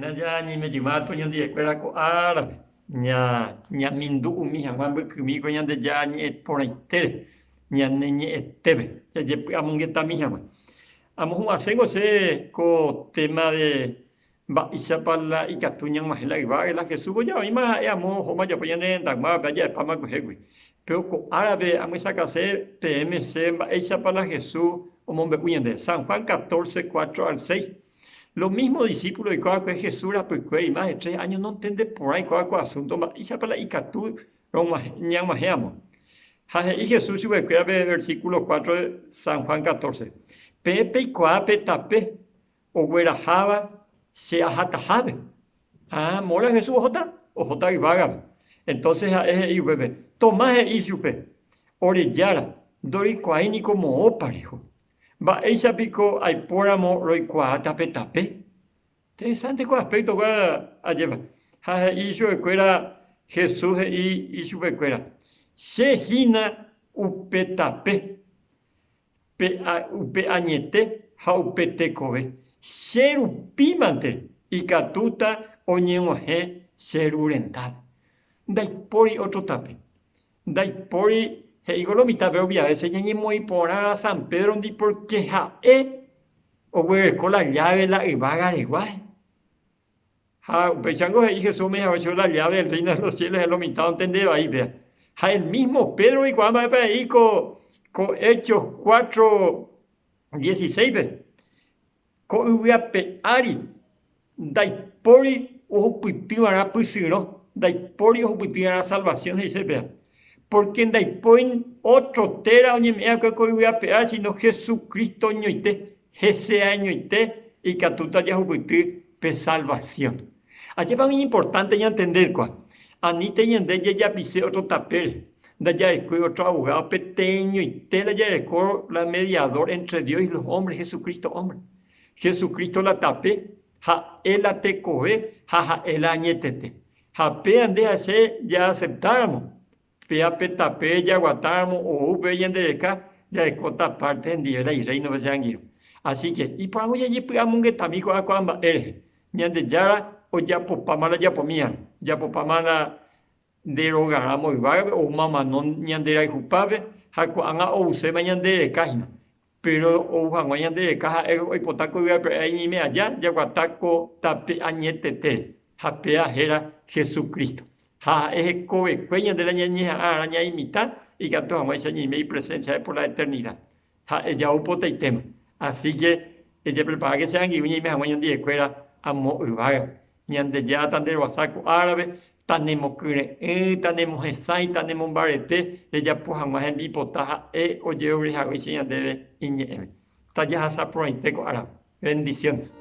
Péina ñañeime jyma toñondivekuéra ko árape, ñamindu'umi hag̃ua mbykymi ko Ñandejára ñe'ẽ porãitére, ñane ñe'ẽtépe, jajepy'amongetami hag̃ua. Amohu'ãséngo che ko téma de mba'éichapa la ikatu ñag̃uahẽ la yvága, la Jesús oja oĩma ha'e amo ohóma ojapo ñane rendag̃uápe, aja'epáma kuehégui. Péro ko árape amyesakãse peẽme che mba'éichapa la Jesús omombe'u ñandéve. San Juan 14, 4 al 6. Lo mísmo disípulo oiko va'ekue Jesús rapykuéri más de tres áño nontende porãi kóva ko asúnto mba'éichapa la ikatu ñag̃uahẽ amo. Ha he'i Jesús chupekuéra pe versíkulo cuatro de San Juan catorce, Peẽ peikuaa pe tape ogueraháva che ahatahápe. Ah, móla Jesús ohóta? Ohóta yvágape. Entonces ha'e he'i upépe, Tomás he'i chupe, Ore Jára, ndoroikuaái niko moõpa reho. Mba'éicha piko aipóramo roikuaáta pe tape? Interesante ko aspecto kua ajépa. Ha he'i ichupekuéra, Jesús he'i ichupekuéra, Che hína upe tape, pe upe añete ha upe tekove. Che rupímante ikatúta oñeg̃uahẽ che Ru rendápe. Ndaipóri ótro tape. Ndaipóri, he'íko lo mitã pe oviahése ñañemoĩ porã San Pedro-ndi pórke ha'e oguereko la lláve la yvága regua. Ha upéichango he'i Jesús ome'ẽ hague chupe la lláve del reino de los cielos ha lo mitã ontende vai péva. Ha el mismo Pedro oikuaa mba'épa he'i ko ko Hechos 4:16-pe. Ko yvy ape ári ndaipóri ohupytyva'erã pysyrõ, ndaipóri ohupytyva'erã salvasión he'ise péva. Pórke ndaipóri ótro téra oñeme'ẽ va'ekue ko yvy ape ári síno Jesucristo ñoite, hese añoite ikatúta jahupyty pe salvasión. Ajépa iñimportánte ñantende kua, anítei ñande jajapise ótro tapére, ndajarekói ótro avogádo, peteĩñoite la jareko la mediadór éntre Dios y los ómbre, Jesucristo ómbre. Jesucristo la tape, ha'e la tekove ha ha'e la añetete. Ha péa nde ha che jaaseptáramo, Péa pe tape jaguatáramo ou pe ñande reka jarekóta párte hendive la Irréinope che angirũ. Asíke, iporãvo jajepy'amongetami ko'ã ko'ã mba'e rehe. Ñandejára ojapopáma la japomíarõ, ojapopáma la nde rogarãmo yvágape, oúma omano ñande rayhupápe ha ko'ág̃a ouséma ñande reka hína. Péro ou hag̃ua ñande reka ha'e oipota ko yvy ape ári ñaime aja jaguata ko tape añetetére, ha péa héra Jesucristo. Ha ha'e hekovekue ñande la ñañeha'ã arã ñaimita ikatu hag̃uáicha ñaime ipresénsiape por la eternida. Ha'e jau potaitéma. Asíke ejepreparáke che angirũ ñaime hag̃ua ñandivekuéra amo yvágape. Ñandejára tanderoasa ko árape, tanemokyre'ỹ, tanemohesãi, tanemombarete rejapo hag̃ua hembipota ha'e ojerovia haguéicha ñandéve iñe'ẽme. Tajahasa porãite ko árape. Bendiciones.